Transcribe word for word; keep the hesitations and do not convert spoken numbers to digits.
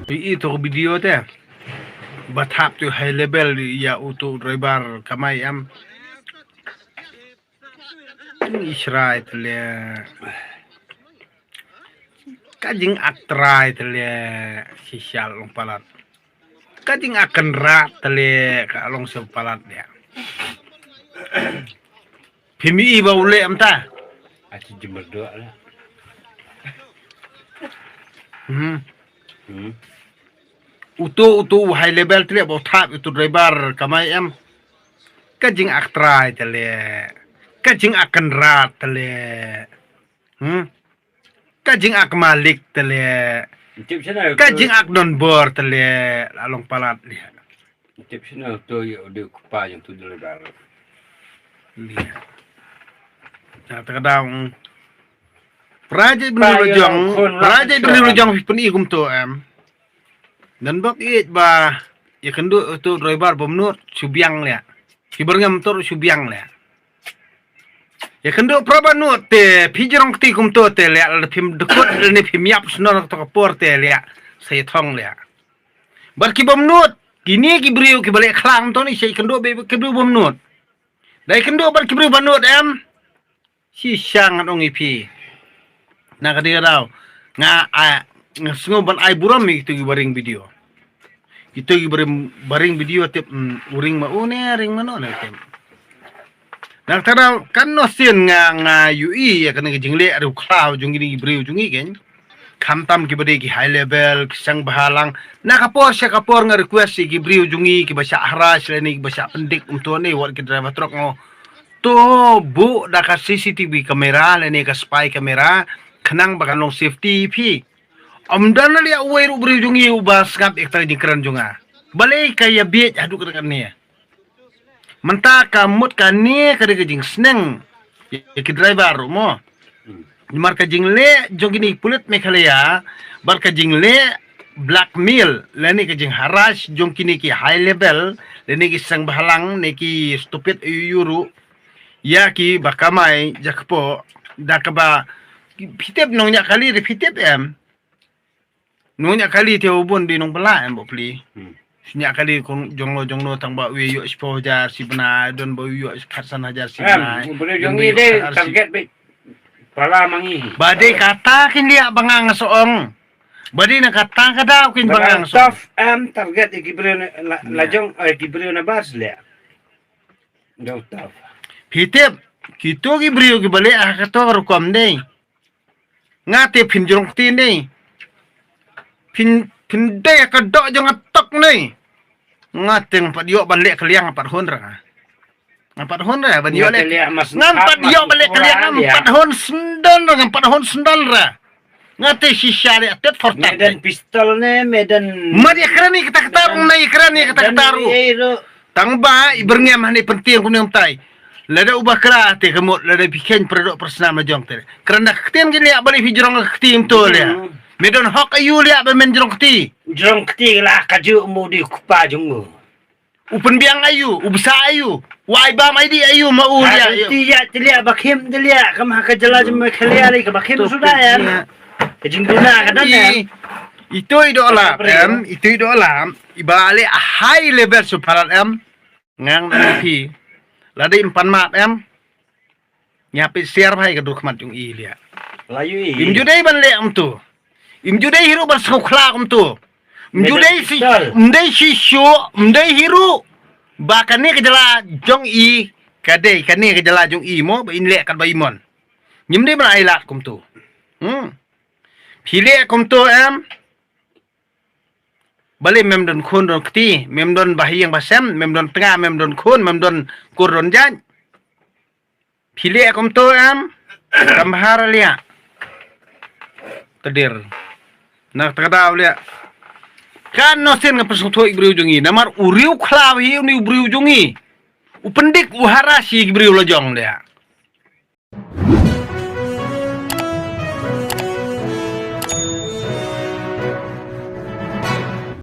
Phi i to video te. Ba thap to high level ïa uto u driver kamai em. Israi te le. Ka jingak trai te le. Shisha long palat. Ka jingak kynrad te le ka long shisha palat de. Phi mih i ba u leh mynta. Aci jember doh lah. Hmm. Hmm. Uto uto high level te le ba u thap uto driver kamai em. Ka jingak trai te le. Ka jingak kynrad te le. Hmm. Ka jingak malik te le. Tip sina ka tu. Jingak don bor te le. La long palat le. Tip sina tu ïa u dei u kpa jong tu dei le bar. Le. Na ta ka daw. Praja bni lo jong. Praja bni lo jong phi pyn i kumto em. Dan bok i ba ïa kynduh tu driver bom nut subiang le. Ki ber ngam tur subiang le. Ïa kynduh pra ba nut te phi jrong kti kumto te le la phim dekut le ne phim ïap shnor to ka por te le. Sa ïa thong le. Bar ki bom nut kini ki briew ki ba leh khlang to ni sa ïa kynduh be ki briew bom nut. Dei kynduh bar ki briew ba nut em. Shisha ngan ong i phi. Na ka dei ka daw nga a nga sngew ban ai burom ïa kito ki ba ring video. Kito ki ba ring, ba ring video tip, mm, u ring ma u ne ring ma no ne tip. Na ka daw kan no sien nga nga yu i ïa kane ka jingleh riewkhlaw jong kine ki briew jong ngi ken. Khamtam ki ba dei ki high level ki seng bhalang. Na ka por sha ka por nga request ïa ki briew jong ngi ki ba shah harass lane ki ba shah pyndik um to ne wat ki driver truck ngo. To buh da ka C C T V camera lane ka spy camera khnang ba kan long safety phi. Ym don liah uwei ruh briew jong ngi uba sngap ïa kata ka jingkren jong nga. Balei ka ïa bieit haduh kane. Mynta ka mut kane ka dei ka jingsneng ïa ki driver ruh mo. Namar ka jingleh jong kine ki pulit Meghalaya bad ka jingleh blackmail lane ka jingharass jong kine ki high level lane ki seng bhalang ne ki stupid ayu ayu ruh ïa ki ba kamai jakpoh da kaba phi tip nongñiah kali de phi tip em. Nongñiah kali te u bun dei nongbylla em ba pli. Hmm. Sñiah kali kong jongno jongno tang ba u ïoh shiphew hajar shi bnai don ba u ïoh khatsan hajar shi bnai. Em, u briew jong ngi dei target beit. Pala ma ngi. Ba dei kata kin liah ba nga nga sa ong. Ba dei na kata ka daw kin ba nga nga sa ong. Tough em target ïa ki briew la jong ïa ki briew na bas liah. Dei tough. Phi tip kito ki briew ki ba leh ha kato ka rukom dei. Nga te phin jrong kti ne. Phin phin dei ka dok jong nga tok ne. Nga te nga pat ïoh ban leh kylliang nga pat hun ra. Nga pat hun ra ban ïoh leh. Nga pat ïoh ban leh kylliang nga pat hun sendal ra nga pat hun sendal ra. Nga te shisha leh tet for tet. Medan pistol ne medan. Mar ïa kren ïa kata kata rung ne ïa kren ïa kata kata rung. Tang ba i byrngem hane pyntieng kumne kumtai. Lada uba kra te ka mut lada phi kheiñ pyrdoh pyrsnam la jong te. Kren da ka ktien ki liah ba lei phi jrong ka kti mto liah. Me don hok ayu liah ba men jrong kti. Jrong kti la ka ju mu di kpa jong u. U pynbiang ayu, u bsa ayu. Wai bam ai di ayu ma u liah. Ti ya ti liah ba khim ti liah kam ha ka jala jong me khalia lei ka ba khim suda ya. Ka jingduna ka dan ya. Itu i doh lap em, itu i doh lap. Iba leh high level su palat em. Ngang na phi. Lada im pan map em. Nya phi siar bhai ka dur khmat jong i lia. Layu i. Im ju dei ban leh em tu. Im ju dei hiru ban sngewkhla em tu. Im ju dei si, im dei si shu, im dei hiru. Ba kane ka jala jong i, ka dei kane ka jala jong i mo ba in leh kat ba i mon. Ngim dei ban ai lad kum tu. Hmm. Phi leh kum tu em. Balei mem don khun don kti, mem don bahiang basem, mem don tnga, mem don khun, mem don kur don jait. Phi leh kumto em, kam bha ra liah. Tdir. Na ta ka daw liah. Kan no sien nga pynshong thoi briew jong i, namar u riewkhlaw hi uni u briew jong i. U pyndik u harass i briew la jong liah.